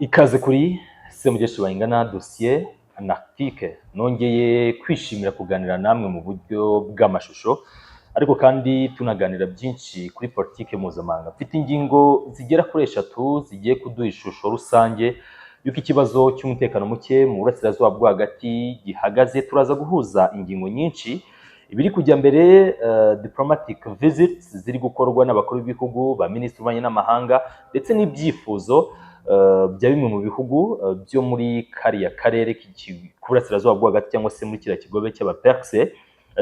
Ikaze kuri Semugeshi Bayingana, dosiye Antarctique. Nongeye kwishimira kuganira namwe mu buryo bw'amashusho, ariko kandi tunaganira byinshi kuri politike mpuzamahanga. Mfite ingingo zigera kuri eshatu zigiye kuduha ishusho rusange y'uko ikibazo cy'umutekano muke mu burasirazuba bwo hagati gihagaze. Turaza guhuza ingingo nyinshi, ibiri kujya mbere, diplomatic visits ziri gukorwa n'abakuru b'ibihugu, ba minisitiri w'ububanyi n'amahanga, ndetse n'ibyifuzo bya bimwe mu bihugu byo muri kariya karere k'uburasirazuba bwo hagati, cyangwa se muri kiriya kigobe cy'Abaperse.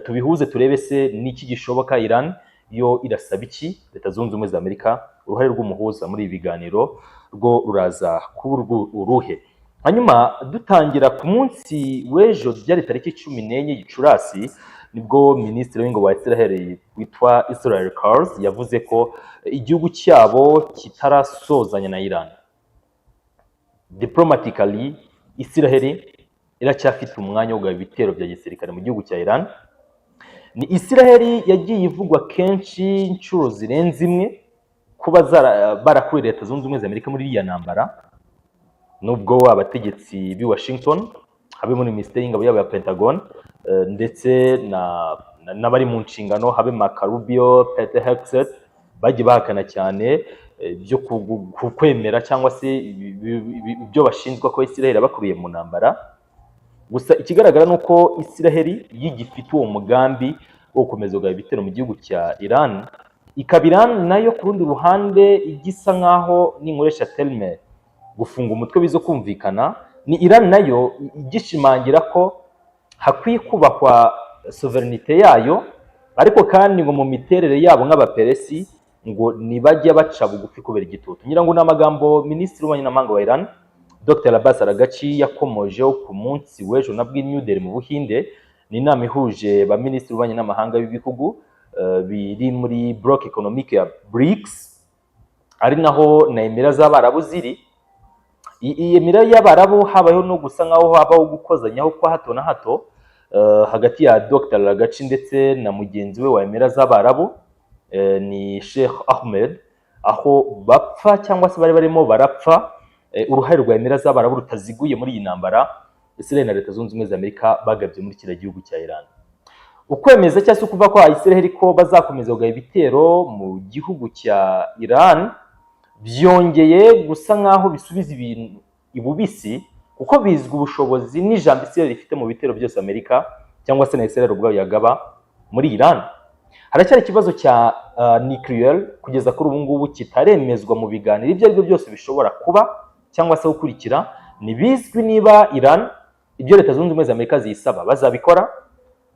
Tubihuze turebe se niki gishoboka, Iran yo irasaba iki Leta Zunze Ubumwe za Amerika, uruhare rw'umuhuza muri ibi biganiro rwo ruraza kuba uruhe? Hanyuma dutangira ku munsi w'ejo, byari tariki 14 Gicurasi, nibwo minisitiri w'ingabo wa Israel witwa Israel Katz yavuze ko igihugu cyabo kitarasozanya na Iran. Diplomatically, Israel iracyafite umwanya wo kugaba ibitero bya gisirikare mu gihugu cya Iran. Ni Israel yagiye ivugwa kenshi inshuro zirenze imwe kuba barakuye Leta Zunze Ubumwe za Amerika muri iriya ntambara, nubwo abategetsi b'i Washington, habe muri minisiteri y'ingabo yabo ya Pentagon, ndetse n'abari mu nshingano, habe Marco Rubio, Pete Hegseth, bagiye bahakana cyane byo kwemera cyangwa se ibyo bashinjwa ko Israel yabakuriye mu ntambara. Gusa ikigaragara ni uko Israel yigifite uwo mugambi wo gukomeza kugaba ibitero mu gihugu cya Iran, ikaba Iran nayo ku rundi ruhande igisa nkaho, ninkoresha terme gufunga umutwe bizo kumvikana, ni Iran nayo igishimangira ko hakwiye kubahwa souveraineté yayo, ariko kandi ngo mu miterere yabo nk'Abaperesi ngo ntibajya baca bugufi kubera igitutu. Ngira ngo ni amagambo minisitiri w'ububanyi n'amahanga wa Iran, Dr Abbas Araghchi, yakomojeho ku munsi w'ejo nabwo i New Delhi mu Buhinde. Ni inama ihuje ba minisitiri w'ububanyi n'amahanga b'ibihugu biri muri bloc économique ya BRICS, ari naho na Emira z'Abarabu ziri. Iyi Emira y'Abarabu habayeho no gusa nkaho habaho gukozanyaho kwa hato na hato hagati ya Dr Araghchi ndetse na mugenzi we wa Emira z'Abarabu, ni Sheikh Ahmed, aho bapfa cyangwa se bari barimo barapfa uruhare rwa Emira z'Abarabu rutaziguye muri iyi ntambara Israel na Leta Zunze Ubumwe za Amerika bagabye muri kiriya gihugu cya Iran. Ukwemeza cyangwa se ukuvuga ko Israel ko bazakomeza kugaba ibitero mu gihugu cya Iran byongeye gusa nkaho bisubiza ibintu ibubisi, kuko bizwi ubushobozi n'ijambo Israel ifite mu bitero byose Amerika cyangwa se na Israel ubwayo yagaba muri Iran. Haracyari ikibazo cya nuclear kugeza kuri ubu ngubu kitaremezwa mu biganiro ibyo ari byo byose bishobora kuba cyangwa se gukurikira. Ntibizwi niba Iran ibyo Leta Zunze Ubumwe za Amerika ziyisaba bazabikora,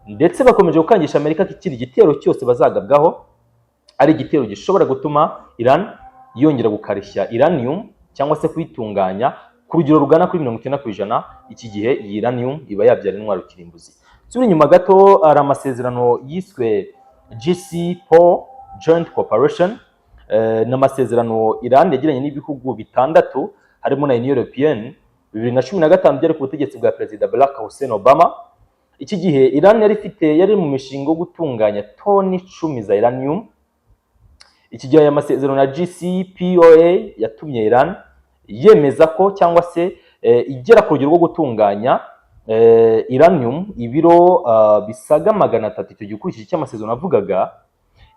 ndetse bakomeje gukangisha Amerika ko ikindi gitero cyose bazagabwaho ari igitero gishobora gutuma Iran yongera gukarishya uranium cyangwa se kuyitunganya ku rugero rugana kuri 90%. Iki gihe iyi uranium iba yabyara intwaro kirimbuzi. Turi inyuma gato, hari amasezerano yiswe JCPOA, Joint Cooperation, ni amasezerano Iran yagiranye n'ibihugu bitandatu harimo na Union Européenne, 2015, byari ku butegetsi bwa Perezida Barack Hussein Obama. Iki gihe Iran yari ifite, yari mu mishinga wo gutunganya toni 10 za uranium. Iki gihe aya masezerano ya JCPOA yatumye Iran yemeza ko cyangwa se igera ku rugero rwo gutunganya uranium ibiro bisaga 300. Icyo gihe, ukurikije icyo amasezerano avugaga,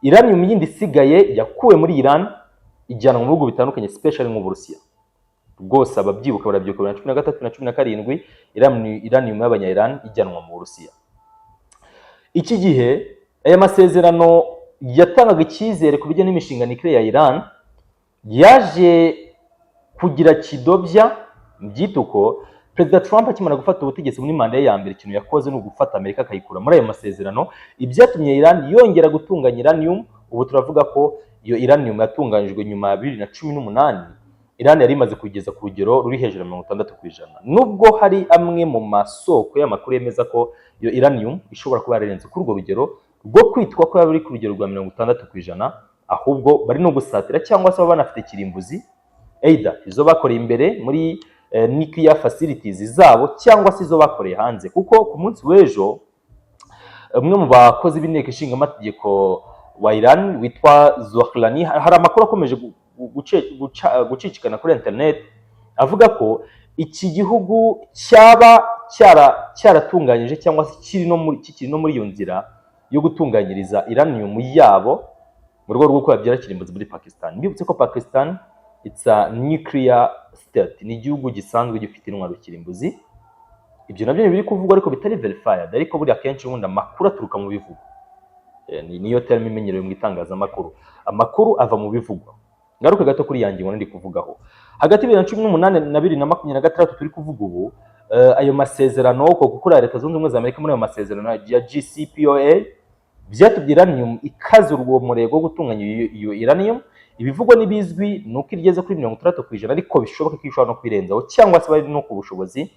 uranium yindi isigaye yakuwe muri Iran ijyanwa mu bihugu bitandukanye, especially nk'Uburusiya. Rwose ababyibuka barabyibuka, 2013 na 17, uranium y'abanya Iran ijyanwa mu Burusiya. Iki gihe aya masezerano yatangaga icyizere ku bijyanye n'imishinga nucléaire ya Iran, yaje kugira kidobya byita uko. Perezida Trump akimara gufata ubutegetsi muri manda ye ya mbere, ikintu yakoze ni ugufata Amerika akayikura muri ayo masezerano, ibyatumye Iran yongera gutunganya uranium. Ubu turavuga ko iyo uranium yatunganyijwe nyuma ya 2018, Iran yari imaze kugeza ku rugero ruri hejuru ya 60%, nubwo hari amwe mu masoko y'amakuru yemeza ko iyo uranium ishobora kuba yararenze kuri urwo rugero rwo kwitwa ko yaba iri ku rugero rwa 60%, ahubwo bari no gusatira cyangwa se baba banafite kirimbuzi, either izo bakoreye imbere muri nuclear facilities zabo cyangwa se izo bakoreye hanze. Kuko ku munsi w'ejo umwe mu bakozi b'inteko ishinga amategeko wa Iran witwa Zohrani, hari amakuru akomeje gucicikana kuri internet. Avuga ko iki gihugu cyaba cyaratunganyije cyangwa se kiri no muri kikiri no muri iyo nzira yo gutunganyiriza uranium yabo mu rwego rwo gukora kirimbuzi muri Pakistan. Mbibutse ko Pakistan, it's a nuclear state, ni igihugu gisanzwe gifite intwaro kirimbuzi. Ibyo nabyo biri kuvugwa ariko bitari verified, ariko buriya akenshi ubundi amakuru aturuka mu bivugwa. Niyo term imenyerewe mu itangazamakuru, amakuru ava mu bivugwa. Ngaruke gato kuri ya ngingo ndi kuvugaho. Hagati ya 2018 na 2026 turi kuvuga ubu, ayo masezerano ko gukura Leta Zunze Ubumwe za Amerika muri ayo masezerano ya JCPOA byatumye uranium ikaza urwo murego wo gutunganya iyo uranium. Ibivugwa n'ibizwi ni uko igeze kuri 60%, ariko bishoboka ko ishobora no kwirenzaho cyangwa se bari no ku bushobozi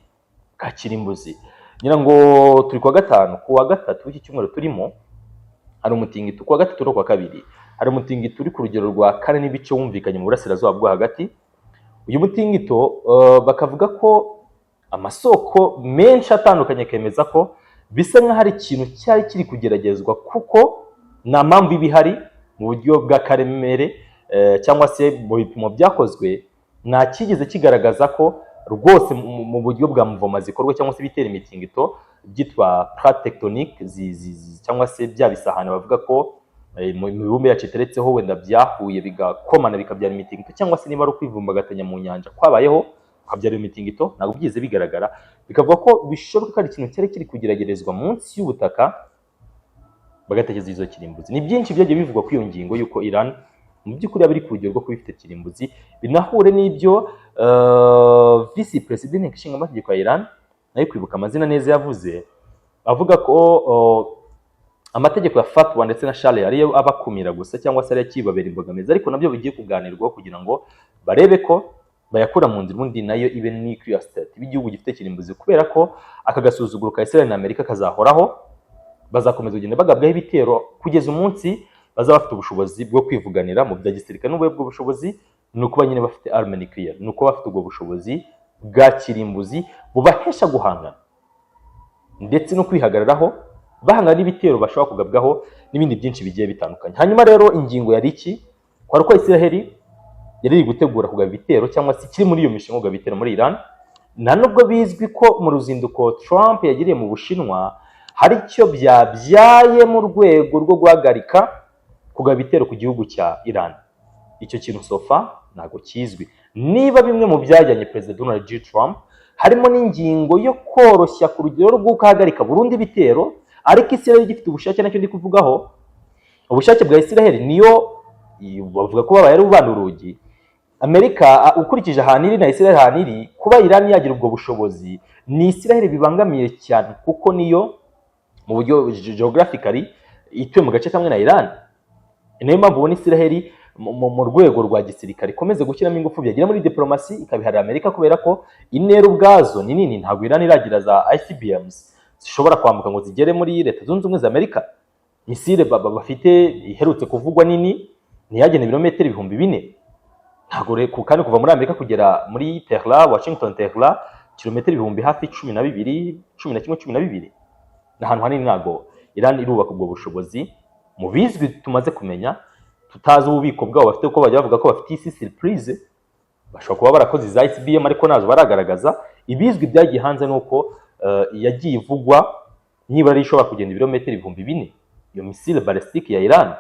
bwa kirimbuzi. Ngira ngo turi kuwa gatanu, ku wa gatatu w'iki cyumweru turimo hari umutingito, ku wa gatatu no ku wa kabiri hari umutingito uri ku rugero rwa 4 n'ibice wumvikanye mu burasirazuba bwo hagati. Uyu mutingito bakavuga ko amasoko menshi atandukanye akemeza ko bisa nk'aho hari ikintu cyari kiri kugeragezwa, kuko nta mpamvu iba ihari mu buryo bw'akaremere cyangwa se mu bipimo byakozwe nta cyigeze kigaragaza ko rwose mu buryo bwa mouvement zikorwa cyangwa se ibitera imitingito byitwa plaque tectonique cyangwa se bya bisahane bavuga ko mu mibumbe yacu iteretseho wenda byahuye bigakomana bikabyara imitingito, cyangwa se niba ari ukwivumbagatanya mu nyanja kwabayeho ukabyara iyo mitingito, ntabwo byigeze bigaragara. Bikavuga ko bishoboka ko ari ikintu cyari kiri kugeragerezwa munsi y'ubutaka bagatekereza izo kirimbuzi. Ni byinshi byagiye bivugwa kuri iyo ngingo y'uko Iran mu by'ukuri yaba iri ku rugero rwo kuba ifite kirimbuzi, binahure n'ibyo visi perezida w'inteko ishinga amategeko ya Iran, nayo kwibuka amazina neza, yavuze avuga ko amategeko ya fatwa ndetse na sharia ariyo abakumira gusa cyangwa se ariyo akibabera imbogamizi, ariko nabyo bigiye kuganirwaho kugira ngo barebe ko bayakura mu nzira, ubundi nayo ibe nuclear state, ibe igihugu gifite kirimbuzi, kubera ko aka gasuzuguro ka Israel na Amerika kazahoraho. Bazakomeza kugenda bagabwaho ibitero kugeza umunsi bazaba bafite ubushobozi bwo kwivuganira mu bya gisirikare. N'ubuhe bwo bushobozi? Ni ukuba nyine bafite arme nucléaire, ni ukuba bafite ubwo bushobozi bwa kirimbuzi bubahesha guhangana ndetse no kwihagararaho, bahangana n'ibitero bashobora kugabwaho n'ibindi byinshi bigiye bitandukanye. Hanyuma rero ingingo yari iki? Kwari uko Israel yari iri gutegura kugaba ibitero cyangwa se kiri muri iyo mishinga yo kugaba ibitero muri Iran. Nta nubwo bizwi ko mu ruzinduko Trump yagiriye mu Bushinwa hari icyo byabyaye mu rwego rwo guhagarika kugaba ibitero ku gihugu cya Iran. Icyo kintu so far ntabwo kizwi niba bimwe mu byajyanye Perezida Donald J Trump harimo n'ingingo yo koroshya ku rugero rw'uko ahagarika burundu ibitero, ariko Israel igifite ubushake. Nacyo ndi kuvugaho, ubushake bwa Israel niyo bavuga ko babaye ari ubana urugi. Amerika ukurikije ahantu iri na Israel ahantu iri, kuba Iran yagira ubwo bushobozi ni Israel bibangamiye cyane, kuko niyo mu buryo geographically ituye mu gace kamwe na Iran. Niyo mpamvu ubona Israel mu rwego rwa gisirikare ikomeze gushyiramo ingufu, byagera muri diplomasi ikabiharira Amerika, kubera ko intera ubwazo ni nini. Ntabwo Iran iragira za ICBMs zishobora kwambuka ngo zigere muri Leta Zunze Ubumwe za Amerika. Missile bafite iherutse kuvugwa nini ntiyagena ibirometero 4000. Ntabwo kandi kuva muri Amerika kugera muri Tehran, Washington Tehran, kilometero ibihumbi hafi 12, 11, 12, ni ahantu hanini. Ntabwo Iran irubaka ubwo bushobozi mu bizwi tumaze kumenya. Tutazi ububiko bwabo bafite, kuko bajya bavuga ko bafite isi surprise, bashobora kuba barakoze iza ICBM ariko nazo baragaragaza. Ibizwi byagiye hanze ni uko yagiye ivugwa nibura ari ishobora kugenda ibirometero 4000, iyo missile balistique ya Iran.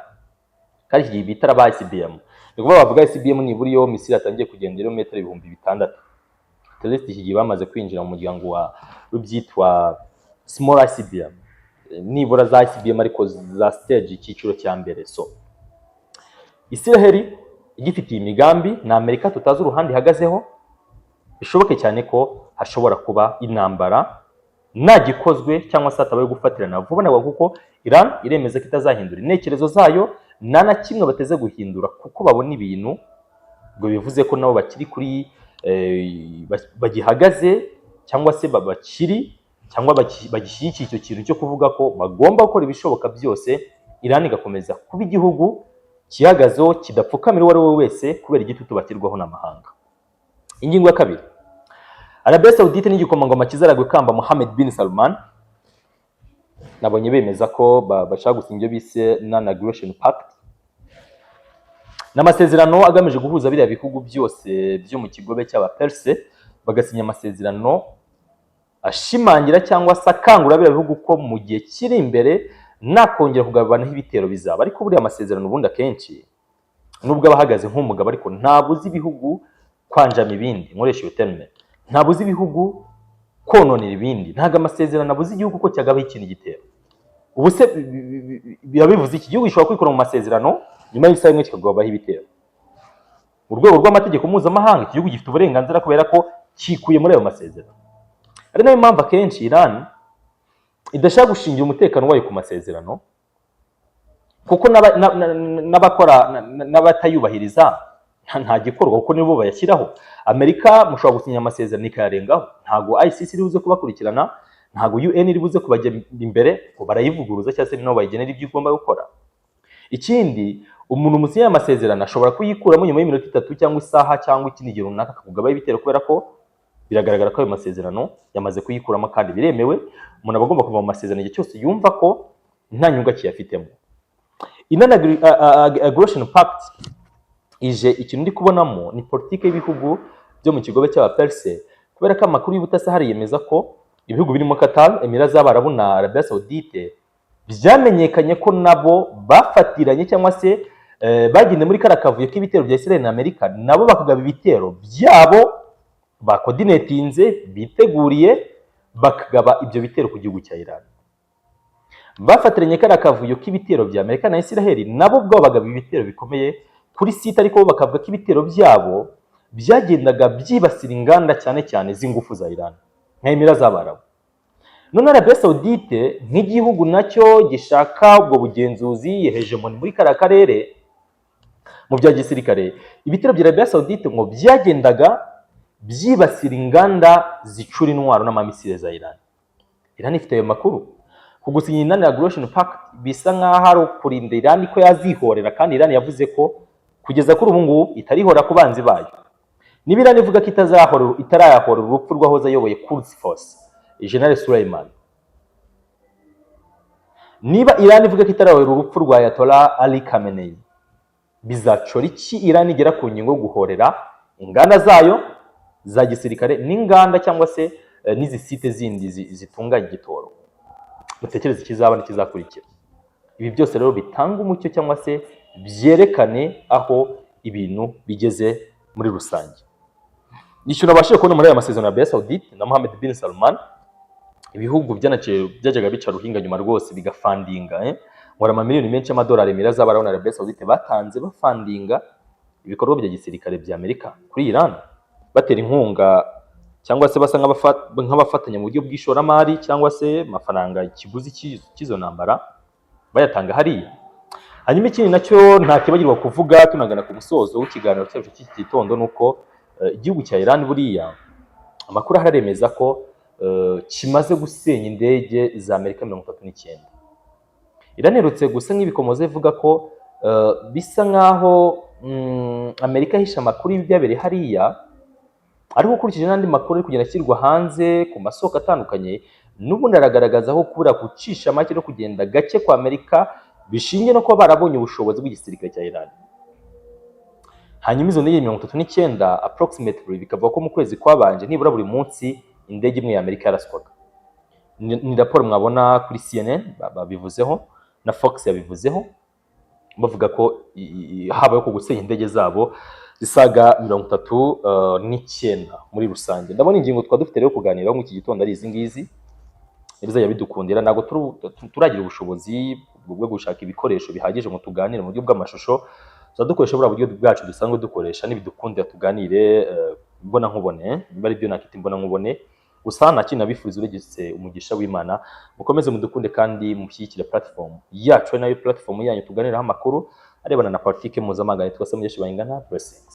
Kandi iki gihe bita ba ICBM, ni ukuvuga bavuga ICBM nibura iyo missile yatangiye kugenda ibirometero 6000. At least iki gihe bamaze kwinjira mu muryango wa w'ibyitwa small ICBM, nibura za ICBM ariko za stage, icyiciro cya mbere. So Israel igifitiye imigambi na Amerika tutazi uruhande ihagazeho, bishoboke cyane ko hashobora kuba intambara nta gikozwe cyangwa se hatabaye gufatirana vuba na bwangu, kuko Iran iremeza ko itazahindura intekerezo zayo, nta na kimwe bateze guhindura, kuko babona ibintu ngo bivuze ko nabo bakiri kuri bagihagaze cyangwa se bakiri cyangwa bagishyigikiye icyo kintu cyo kuvuga ko bagomba gukora ibishoboka byose Iran igakomeza kuba igihugu cyihagazeho, kidapfukamira uwo ari we wese kubera igitutu bashyirwaho n'amahanga. Ingingo ya kabiri, Arabia Saudite n'igikomangoma kizaragwa ikamba Mohammed bin Salman, nabonye bemeza ko bashaka gusinya ibyo bise non aggression pact. Ni amasezerano agamije guhuza biriya bihugu byose byo mu kigobe cy'Abaperse, bagasinya amasezerano ashimangira cyangwa se akangurira biriya bihugu ko mu gihe kiri imbere nakongera kugabanaho ibitero bizaba. Ariko buriya amasezerano ubundi akenshi, nubwo aba ahagaze nk'umugabo, ariko ntabuza ibihugu kwanjama ibindi. Nkoresha iyo terme, ntabuza ibihugu kononera ibindi. Ntabwo amasezerano abuza igihugu ko cyagabaho ikindi gitero. Ubu se biba bivuze iki? Gihugu gishobora kwikura mu masezerano, nyuma y'isaha imwe kikagabaho ibitero. Mu rwego rw'amategeko mpuzamahanga, iki gihugu gifite uburenganzira kubera ko cyikuye muri ayo masezerano. Ari nayo mpamvu akenshi Iran idashaka gushingira umutekano wayo ku masezerano, kuko n'abakora n'abatayubahiriza nta gikorwa, kuko nibo bayashyiraho. Amerika mushobora gusinya amasezerano ikayarengaho, ntabwo ICC iri buze kubakurikirana, ntabwo UN iri buze kubajya imbere ngo barayivuguruza cyangwa se nabo bayigenera ibyo igomba gukora. Ikindi, umuntu musinya amasezerano ashobora kuyikuramo nyuma y'iminota 3 cyangwa isaha cyangwa ikindi gihe runaka, akakugabaho ibitero, kubera ko biragaragara ko ayo masezerano yamaze kuyikuramo, kandi biremewe. Umuntu aba agomba kuva mu masezerano igihe cyose yumva ko nta nyungu akiyafitemo. Non-Aggression Pact ije, ikintu ndi kubonamo ni politiki y'ibihugu byo mu kigobe cy'Abaperse, kubera ko amakuru y'ubutasi ahari yemeza ko ibihugu birimo Qatar, Emira z'Abarabu na Arabia Saudite byamenyekanye ko nabo bafatiranye cyangwa se bagende muri kariya kavuyo k'ibitero bya Israel na Amerika, nabo bakagaba ibitero byabo bacoordinatinze, biteguriye, bakagaba ibyo bitero ku gihugu cya Iran. Bafatiranye kariya kavuyo k'ibitero bya Amerika na Israel, nabo ubwabo bagaba ibitero bikomeye kuri site, ariko bo bakavuga ko ibitero byabo byagendaga byibasira inganda cyane cyane z'ingufu za Iran nka Emira z'Abarabu. None Arabia Saudite, nk'igihugu nacyo gishaka ubwo bugenzuzi, hegemony muri kariya karere mu bya gisirikare, ibitero bya Arabia Saudite ngo byagendaga byibasira inganda zicura intwaro n'amamisile za Iran. Iran ifite ayo makuru. Ku gusinya Non-Aggression Pact bisa nk'aho ari ukurinda Iran ko yazihorera, kandi Iran yavuze ko kugeza kuri ubu ngubu itarihora ku banzi bayo. Niba Iran ivuga ko itazahora, itarayahorera urupfu rw'ahoze ayoboye Quds Force, General Suleiman, niba Iran ivuga ko itarahorera urupfu rwa Ayatollah Ali Khamenei, bizacora iki Iran igera ku ngingo yo guhorera inganda zayo za gisirikare n'inganda cyangwa se n'izi site zindi zitunganya igitoro? Mutekereze ikizaba n'ikizakurikira. Ibi byose rero bitanga umucyo cyangwa se byerekane aho ibintu bigeze muri rusange. Ikintu nabashije kubona muri aya masezerano ya Arabia Saudite na Mohammed bin Salman, ibihugu byanaciye byajyaga bica ruhinga nyuma rwose bigafundinga, ngo amamiliyoni menshi y'amadolari Emira z'Abarabu na Arabia Saudite batanze bafundinga ibikorwa bya gisirikare bya Amerika kuri Iran, batera inkunga cyangwa se basa nk'abafatanya mu buryo bw'ishoramari cyangwa se amafaranga, ikiguzi cy'izo ntambara bayatanga hariya. Hanyuma ikindi nacyo ntakibagirwa kuvuga tunagana ku musozo w'ikiganiro cyacu cy'iki gitondo ni uko igihugu cya Iran, buriya amakuru ahari aremeza ko kimaze gusenya indege za Amerika 39. Iran iherutse gusa nk'ibikomoza ivuga ko bisa nk'aho Amerika yahishe amakuru y'ibyabereye hariya, ariko ukurikije n'andi makuru ari kugenda ashyirwa hanze ku masoko atandukanye, n'ubundi aragaragaza aho kubura gucisha make no kugenda gake kwa Amerika bishingiye no kuba barabonye ubushobozi bw'igisirikare cya Iran. Hanyuma izo ndege 39 approximately, bikavuga ko mu kwezi kwabanje nibura buri munsi indege imwe ya Amerika yaraswaga. Ni raporo mwabona kuri CNN babivuzeho, na Fox yabivuzeho, bavuga ko habayeho ku gusenya indege zabo zisaga 39 muri rusange. Ndabona ingingo twaba dufite rero kuganiraho muri iki gitondo ari izi ngizi. Bizajya bidukundira, ntabwo turagira ubushobozi bwo gushaka ibikoresho bihagije ngo tuganire mu buryo bw'amashusho. Tuzajya dukoresha buriya buryo bwacu dusanzwe dukoresha, nibidukundira tuganire mbona nkubone, niba ari byo nakita imbona nkubone. Gusa nta kintu nabifuriza uretse umugisha w'Imana. Mukomeze mudukunde kandi mushyigikire platform yacu, ari nayo platform yanyu tuganiraho amakuru arebana na politike mpuzamahanga. Nitwa Samuel Bayingana. Blessings.